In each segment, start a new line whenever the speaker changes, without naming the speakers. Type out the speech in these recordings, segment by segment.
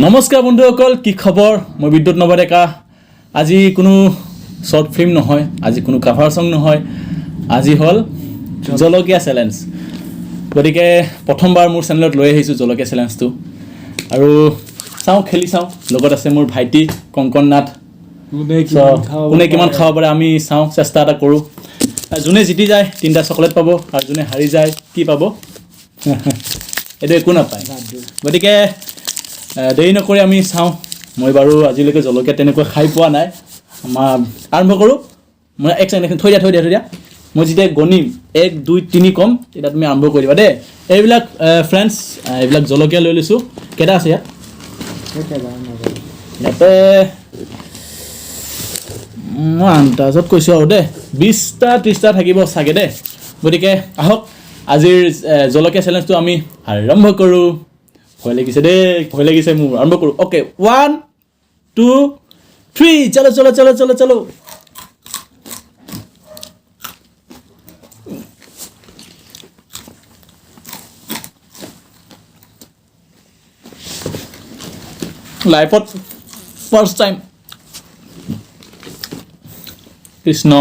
নমস্কাৰ বন্ধুসকল, কি খবৰ? মই বিদ্যুৎ নৱডেকা। আজি কোনো শ্বৰ্ট ফিল্ম নহয়, আজি কোনো কাভাৰ ছং নহয়, আজি হ'ল জলকীয়া চেলেঞ্জ। গতিকে প্ৰথমবাৰ মোৰ চেনেলত লৈ আহিছোঁ জলকীয়া চেলেঞ্জটো আৰু চাওঁ, খেলি চাওঁ। লগত আছে মোৰ ভাইটি কংকন নাথ।
কোনে
So, কোনে কিমান খাব পাৰে আমি চাওঁ, চেষ্টা এটা কৰোঁ। আৰু যোনে জিতি যায় 3টা চকলেট পাব আৰু যোনে হাৰি যায় কি পাব এইটো একো নাপায়। গতিকে দেৰি নকৰি আমি চাওঁ। মই বাৰু আজিলৈকে জলকীয়া তেনেকৈ খাই পোৱা নাই। আমাৰ আৰম্ভ কৰোঁ। মই এক ছেকেণ্ড, থৈ দিয়া, থৈ দিয়া, থৈ দিয়া। মই যেতিয়া গণিম 1 2 3 ক'ম, তেতিয়া তুমি আৰম্ভ কৰি দিবা দেই। এইবিলাক ফ্ৰেণ্ডছ, এইবিলাক জলকীয়া লৈ লৈছোঁ। কেইটা আছে ইয়াত? ইয়াতে মই আন্দাজত কৈছোঁ আৰু দেই, 20টা 30টা থাকিব চাগে দেই। গতিকে আহক, আজিৰ জলকীয়া চেলেঞ্জটো আমি আৰম্ভ কৰোঁ। ভয় লাগিছে দেই, ভয় লাগিছে মোৰ। আৰম্ভ কৰোঁ। অ'কে, 1 2 3, চলো চলো চলো চলো চলো। লাইফত ফাৰ্ষ্ট টাইম। কৃষ্ণ,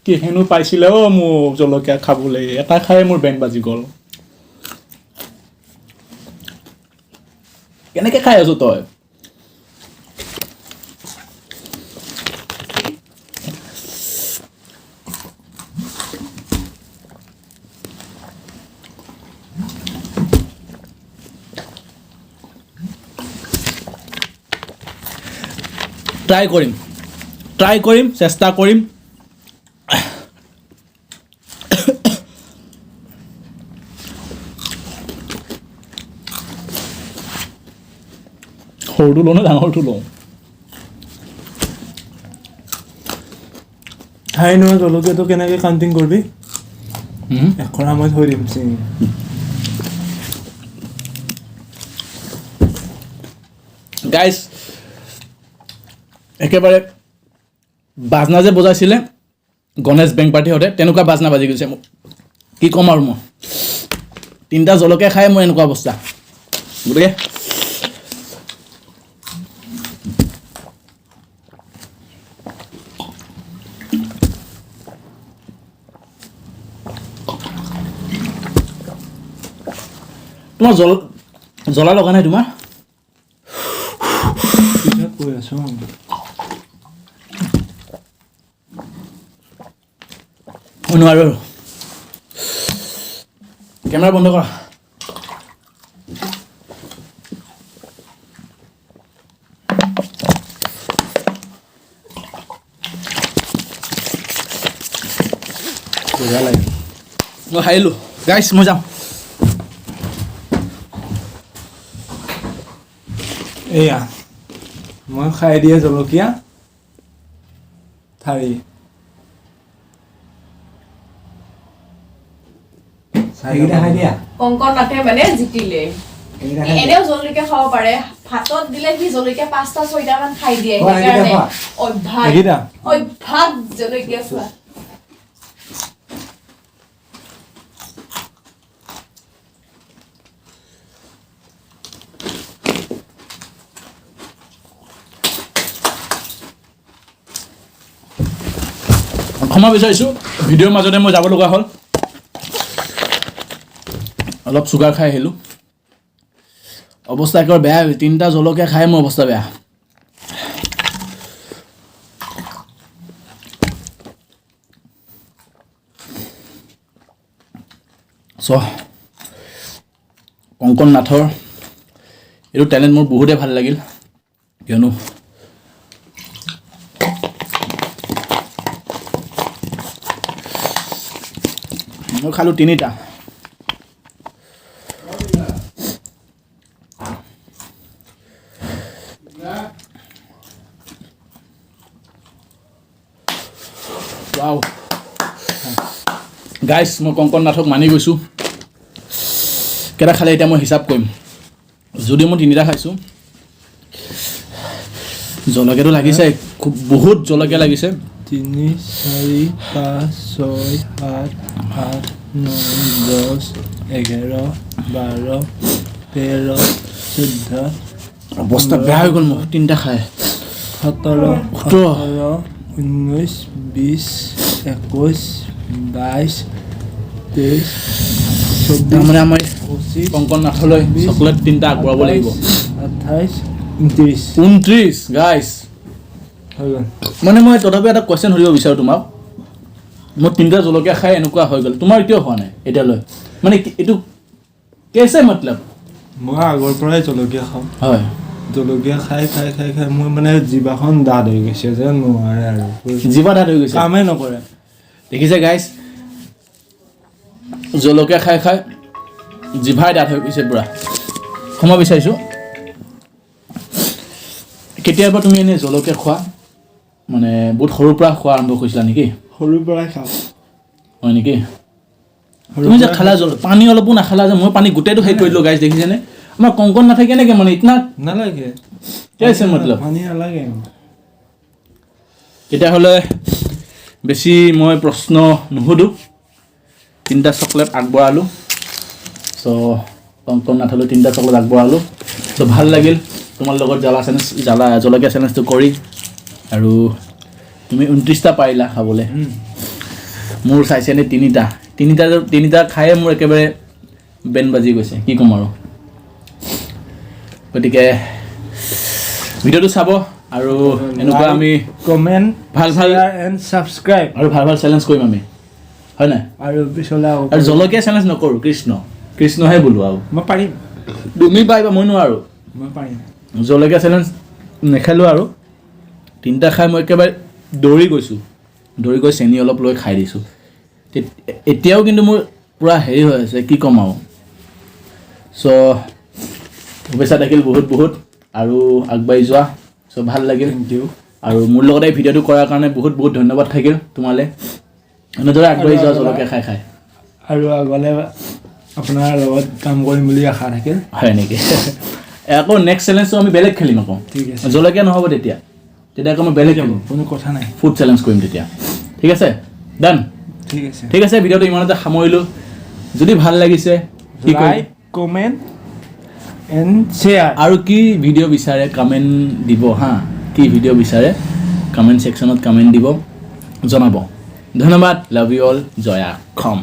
কি হেনো পাইছিলে অ' মোক জলকীয়া খাবলৈ, এটা খায়ে মোৰ বেণ্ড বাজি গ'ল। কেনেকৈ খাই আছো তই? ট্ৰাই কৰিম, ট্ৰাই কৰিম, চেষ্টা কৰিম। সৰুটো লওঁ নে ডাঙৰটো লওঁ?
খাই নহয় জলকীয়াটো কেনেকৈ কাউণ্টিং কৰিবি? এখৰা মই থৈ দিম চিঙি।
গাইজ, একেবাৰে বাজনা যে বজাইছিলে গণেশ বেংক পাৰ্টিহঁতে, তেনেকুৱা বাজনা বাজি গৈছে মোক। কি ক'ম আৰু, মই 3টা জলকীয়া খাই মোৰ এনেকুৱা অৱস্থা। গতিকে তোমাৰ জ্বলা লগা নাই তোমাৰ?
পিছত কৈ আছোঁ।
মই নোৱাৰোঁ আৰু। কেমেৰা বন্ধ কৰা।
বঢ়িয়া লাগে।
মই হাৰিলোঁ গাইছ, মই যাওঁ।
এয়া মই খাই দিয়ে জলকীয়া ঠাৰি।
এইকেইটা খাই দিয়া।
কংকন নাথে মানে জিতিলে।
এইকেইটা খাই দিয়া।
এনেও জলকীয়া খাব পাৰে, ভাতত দিলে সি জলকীয়া 5টা 6টা মান খাই দিয়ে।
খোৱা, এইকেইটা
সেইকাৰণে
খোৱা।
অভ্যাস,
এইকেইটা?
অভ্যাস জলকীয়া খোৱা।
ক্ষমা বিচাৰিছোঁ, ভিডিঅ'ৰ মাজতে মই যাব লগা হ'ল, অলপ চুগাৰ খাই আহিলোঁ। অৱস্থা একেবাৰে বেয়া হৈ গৈছে। 3টা জলকীয়া খাই মোৰ অৱস্থা বেয়া। কংকন নাথৰ এইটো টেলেণ্ট মোৰ বহুতেই ভাল লাগিল, কিয়নো মই খালোঁ 3টা। ৱাও গাইছ, মই কংকন নাথক মানি গৈছোঁ। কেইটা খালে এতিয়া মই হিচাপ কৰিম। যদি মই 3টা খাইছোঁ, জলকীয়াটো লাগিছে খুব, বহুত জলকীয়া লাগিছে।
3 4 5 6 7 8 9 10 11 12 13 14
অৱস্থা বেয়া হৈ গ'ল মোৰ তিনিটা খাই।
17,
18,
18, 19, 20, 21, 22, 23, 24,
তাৰমানে আমাৰ
25,
কংকন নাথলৈ চকলেট তিনিটা আগবঢ়াব লাগিব।
28, 29।
29 গাইছ।
হৈ গ'ল।
মানে মই তথাপি এটা কুৱেশ্যন সুধিব বিচাৰোঁ তোমাক। মই তিনিটা জলকীয়া খাই এনেকুৱা হৈ গ'ল, তোমাৰ এতিয়াও হোৱা নাই এতিয়ালৈ, মানে এইটো কেছে মতলব?
মই আগৰ পৰাই জলকীয়া খাওঁ। জলকীয়া খাই খাই খাই খাই মোৰ মানে জিভাখন ডাঠ হৈ গৈছে যে নোৱাৰে আৰু।
জিভা ডাঠ হৈ গৈছে।
কামেই নকৰে।
দেখিছে গাইছ, জলকীয়া খাই খাই জিভাই ডাঠ হৈ গৈছে পূৰা। ক্ষমা বিচাৰিছোঁ। কেতিয়াবা তুমি এনেই জলকীয়া খোৱা, মানে বহুত সৰুৰ পৰা খোৱা আৰম্ভ কৰিছিলা নেকি?
সৰুৰ পৰাই খাওঁ।
হয় নেকি?
সৰুৰ
তুমি যে
পৰাই।
খালা জল, পানী অলপো নাখালা যে? মই পানী গোটেইটো শেষ কৰি দিলোঁ গাইছ, দেখিছেনে? আমাৰ কংকন নাথাকে কেনেকৈ মানে ইতনা
নালাগে।
কেছে মতলব?
পানী নালাগে।
তেতিয়াহ'লে বেছি মই প্ৰশ্ন নুসুধোঁ। তিনিটা চকলেট আগবঢ়ালোঁ। চ' কংকন নাথলৈ তিনিটা চকলেট আগবঢ়ালোঁ। চ' ভাল লাগিল তোমাৰ লগত জ্বালা চেলেঞ্জ, জ্বালা জলকীয়া চেলেঞ্জটো কৰি। আৰু তুমি 29টা পাৰিলা খাবলৈ। মোৰ চাইছেনে, তিনিটা তিনিটা তিনিটা খায়ে মোৰ একেবাৰে বেন বাজি গৈছে, কি ক'ম আৰু। গতিকে ভিডিঅ'টো চাব আৰু এনেকুৱা আমি
কমেণ্ট,
ভাল ভাল
এণ্ড ছাবস্ক্ৰাইব।
আৰু ভাল ভাল চেলেঞ্জ কৰিম আমি, হয় নাই?
আৰু পিছলৈ আকৌ।
আৰু জলকীয়া চেলেঞ্জ নকৰোঁ, কৃষ্ণ কৃষ্ণহে বোলো আৰু।
মই পাৰিম।
তুমি পাৰিবা, মই নোৱাৰোঁ।
মই পাৰিম।
জলকীয়া চেলেঞ্জ নেখেলোঁ আৰু। তিনিটা খাই মই একেবাৰে দৌৰি গৈছোঁ, দৌৰি গৈ চেনি অলপ লৈ খাই দিছোঁ। এতিয়াও কিন্তু মোৰ পূৰা হেৰি হৈ আছে, কি ক'ম আৰু। চ' শুভেচ্ছা থাকিল বহুত বহুত আৰু আগবাঢ়ি যোৱা। চ' ভাল লাগিল।
Thank U.
আৰু মোৰ লগতে এই ভিডিঅ'টো কৰাৰ কাৰণে বহুত বহুত ধন্যবাদ থাকিল তোমালৈ। এনেদৰে আগবাঢ়ি যোৱা জলকীয়া খাই খাই।
আৰু আগলৈ আপোনাৰ লগত কাম কৰিম বুলি আশা থাকিল।
হয় নেকি? আকৌ নেক্সট চেলেঞ্জটো আমি বেলেগ খেলিম আকৌ।
ঠিক আছে।
জলকীয়া নহ'ব তেতিয়া, তেতিয়া আকৌ মই বেলেগ খেলিম।
কোনো কথা নাই।
ফুড চেলেঞ্জ কৰিম তেতিয়া। ঠিক আছে, ডান।
ঠিক আছে।
ঠিক আছে, ভিডিঅ'টো ইমানতে সামৰিলোঁ। যদি ভাল লাগিছে কি কৰিম?
Like, comment and share.
আৰু কি ভিডিঅ' বিচাৰে কমেণ্ট দিব। হা, কি ভিডিঅ' বিচাৰে কমেণ্ট ছেকশ্যনত কমেণ্ট দিব, জনাব। ধন্যবাদ, লাভ you all. Jaya Assam.